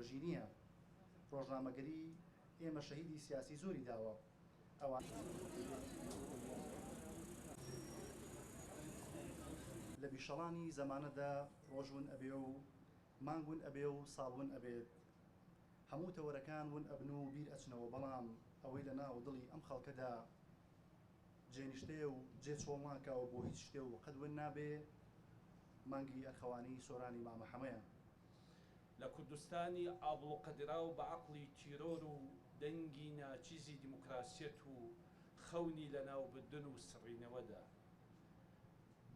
ئایدۆلۆژی نییە. ڕۆژنامەگەری ئێمە شەهیدی سیاسی زۆری داوە. ئەوان. لە بیشەڵانی زەمانەدا ڕۆژ ون ئەبێ و مانگ ون ئەبێ و ساڵ ون ئەبێت. هەموو تەوەرەکان ون ئەبن و بیر ئەچنەوە بەڵام ئەوەی لە ناو دڵی ئەم خەڵکەدا جێنیشتەیە و جێ چۆڵ ناکا و بۆ هیچ شتێ و قەت ون نابێ مانگی ئەرخەوانی سۆرانی مامە حەمەیە. لە کوردستانی ئابڵوقەدراو بە عەقڵی تیرۆر و دەنگی ناچیزی دیموکراسیەت و خەونی لەناوبردن و سڕینەوەدا.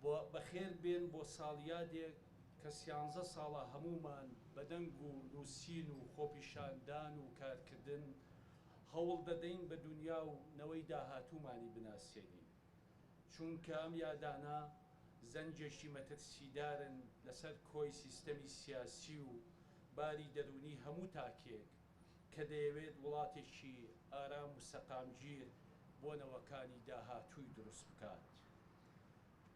بۆ بەخێر بێن بۆ ساڵیادێک کە سیانزە ساڵە هەموومان بە دەنگ و نووسین و خۆپیشاندان و کارکردن هەوڵ دەدەین بە دونیا و نەوەی داهاتوومانی بناسێنین. چونکە ئەم یادانە زەنگێکی مەترسیدارن لەسەر کۆی سیستەمی سیاسی و باری دەروونی هەموو تاکێک کە دەیەوێت وڵاتێکی ئارام و سەقامگیر بۆ نەوەکانی داهاتووی دروست بکات.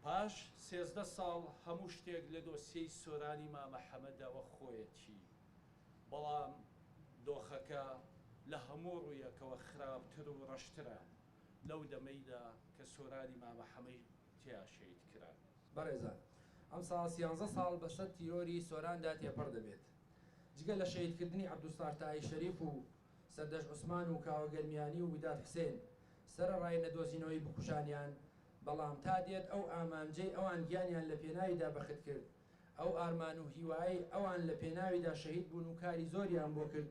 پاش 13 ساڵ هەموو شتێک لە دۆسیەی سۆرانی مامە حەمەدەوە خۆیەتی، بەڵام دۆخەکە لە هەموو ڕوویەکەوە خراپتر و ڕەشترە لەو دەمەیدا کە سۆرانی مامە حەمەی تیا شەهید کرا. بەڕێزان ئەمساڵ سیانزە ساڵ بەسەر تیرۆری سۆراندا تێپەڕ دەبێت. جگە لە شەهیدکردنی عەبدولستار تاهیر شەریف و سەردەشت عوسمان و کاوە گەرمیانی و وداد حسێن، سەرەڕای نەدۆزینەوەی بکوژانیان، بەڵام تا دێت ئەو ئامانجەی ئەوان گیانیان لە پێناویدا بەخت کرد، ئەو ئارمان و هیوایەی ئەوان لە پێناویدا شەهید بوون و کاری زۆریان بۆ کرد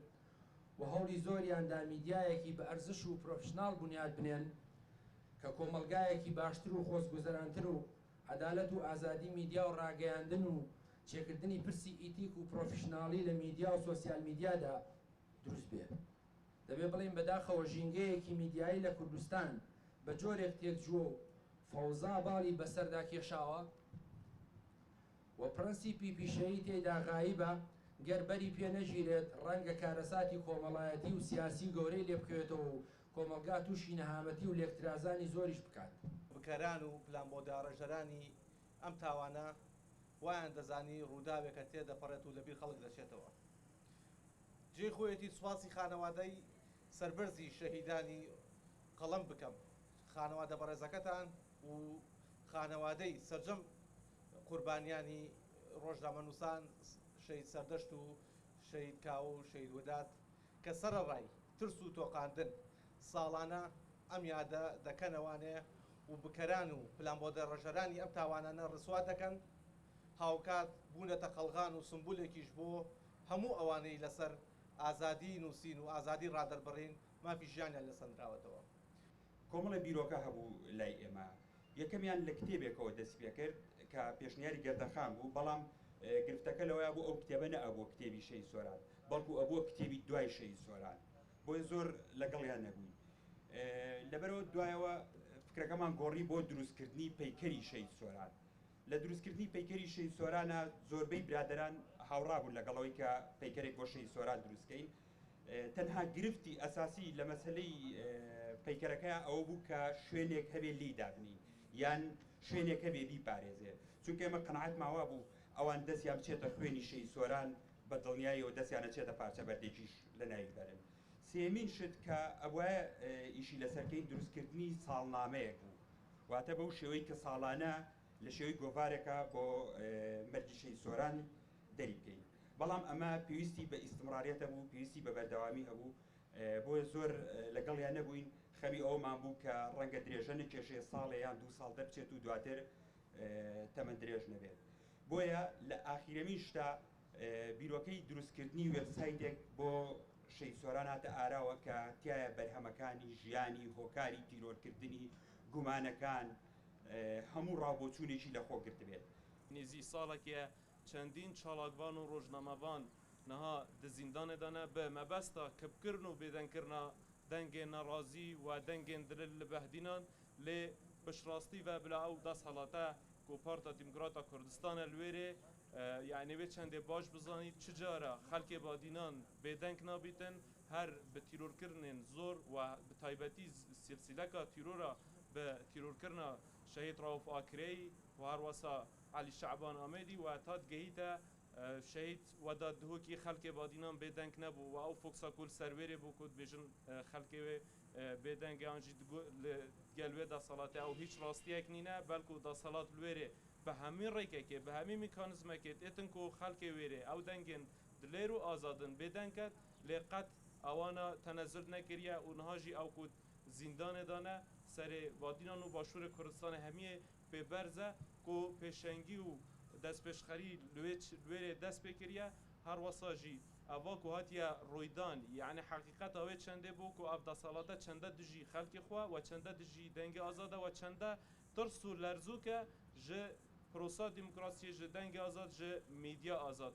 و هەوڵی زۆریان دا میدیایەکی بە ئەرزش و پرۆفشناڵ بونیاد بنێن کە کۆمەڵگایەکی باشتر و خۆشگوزەرانتر و عەدالەت و ئازادی میدیا و ڕاگەیاندن و چێکردنی پرسی ئیتیک و پرۆفیشناڵی لە میدیا و سۆسیال میدیادا دروست بێ. دەبێ بڵێین بەداخەوە ژینگەیەکی میدیایی لە کوردستان بە جۆرێک تێکجووە و فەوزا باڵی بەسەردا کێشاوە و پرەنسیپی پیشەیی تێیدا غایبە، گەر بەری پێ نەگیرێت ڕەنگە کارەساتی کۆمەڵایەتی و سیاسی گەورەی لێ بکەوێتەوە و کۆمەڵگا تووشی نەهامەتی و لێکترازانی زۆریش بکات. بکەران و پلانبۆداڕێژەرانی ئەم تاوانە وایان دەزانی ڕووداوێکە تێدەپەڕێت و لەبیر خەڵک دەچێتەوە. جێی خۆیەتی سوپاسی خانەوادەی سەربەرزی شەهیدانی قەڵەم بکەم، خانەوادە بەڕێزەکەتان و خانەوادەی سەرجەم قوربانیانی ڕۆژنامەنووسان شەهید سەردەشت و شەهید کاوە و شەهید وەدات کە سەرەڕای ترس و تۆقاندن ساڵانە ئەم یادە دەکەنەوانێ و بکەران و پلانبۆدەڕێژەرانی ئەم تاوانانە ڕسوا دەکەن، هاوکات بوونەتە قەڵغان و سمبولێکیش بۆ هەموو ئەوانەی لەسەر ئازادیی نووسین و ئازادیی ڕادەربڕین مافی ژیانیان لێ سەندراوەتەوە. کۆمەڵێ بیرۆکە هەبوو لای ئێمە، یەکەمیان لە کتێبێکەوە دەستی پێکرد کە پێشنیاری گەردەخان بوو، بەڵام گرفتەکە لەوەیا بوو ئەو کتێبە نەئەبووە کتێبی شەهید سۆران، بەڵکو ئەبووە کتێبی دوای شەهید سۆران، بۆیە زۆر لەگەڵیان نەبووین. لەبەرئەوە دوایەوە فکرەکەمان گۆڕی بۆ دروستکردنی پەیکەری شەهید سۆران. لە دروستکردنی پەیکەری شەهید سۆرانە زۆربەی برادەران هاوڕا بوون لەگەڵ ئەوەی کە پەیکەرێک بۆ شەهید سۆران دروست کەین. تەنها گرفتی ئەساسی لە مەسەلەی پەیکەرەکە ئەوە بوو کە شوێنێک هەبێ لێی دابنین یان شوێنێک هەبێ بیپارێزێ، چونکە ئێمە قەناعەتمان وابوو ئەوان دەستیان بچێتە خوێنی شەهید سۆران بە دڵنیاییەوە دەستیان ئەچێتە پارچە بەردێکیش لەناوی بەرن. سێیەمین شت کە ئەبوایە ئیشی لەسەر کەین دروستکردنی ساڵنامەیەک بوو، واتە بەو شێوەی کە ساڵانە لە شێوەی گۆڤارێکا بۆ مەرگی شەهید سۆران دەری بکەین. بەڵام ئەمە پێویستی بە ئیستمڕاریەت هەبوو، پێویستی بە بەردەوامی هەبوو، بۆیە زۆر لەگەڵیان نەبووین، خەمی ئەوەمان بوو کە ڕەنگە درێژە نەکێشێ، ساڵێ یان دوو ساڵ دەربچێت و دواتر تەمەن درێژ نەبێت. بۆیە لە ئاخیرەمین شتا بیرۆکەی دروستکردنی وێبسایتێک بۆ شەهید سۆران هاتە ئاراوە کە تیایە بەرهەمەکانی، ژیانی، هۆکاری تیرۆرکردنی، گومانەکان، هەموو ڕاوبۆچوونێکی لەخۆ گرتبێت. نزیک ساڵێکێ چەندین چالاکڤان و ڕۆژنامەڤان نها د زیندانێ دانە بە مەبەستا کپکردن و بێدەنگکردنا دەنگێن ناڕازی و دەنگێن دلل لە بەهدینان لێ پشتڕاستی ڤە بلا ئەو دەسهەڵاتە کو پارتا دیموکراتا کوردستانە لوێرێ یەعنی وێ چەندێ باش بزانیت چ جارە خەلکێ بادینان بێدەنگ نابیتن هەر بە تیرۆرکردنێن زۆر و بە تایبەتی سیلسیلەکا تیرۆرا بە تیرۆرکردنا شەهید ڕەوف ئاکرەیی و هەروەسا عەلی شەعبان ئامێدی و تا دگەهیتە. شەهید وەدات دهۆکی خەلکێ بادینان بێ دەنگ نەبوو و ئەو فۆکسا کو li ser wêrê bû ku dibêjin xelkê wê bê deng e yan jî li gel wê deselatê ew hîç rastiyek nîne belku deselat li wêrê bi hemî rêkekê bi hemî mîkanizmekê têtin ku xelkê wêrê ew dengên dilêr û azad in bê deng ket lê qet ewana tenezul nekiriye û niha jî ew ku zîndanê de ne serê Badînan û Başûrê Kurdistanê hemiyê pê berz e ku pêşengî û destpêşxerî li wê li wêrê dest pê kiriye, her wesa jî eva ku hatiye rûydan yanî heqîqeta wê çendê bû ku ev deselate çende dijî xelkê xwe we çende dijî dengê azad e we çende tirs û lerzok e ji prosa demokrasiyê ji dengê azad ji mîdya azad.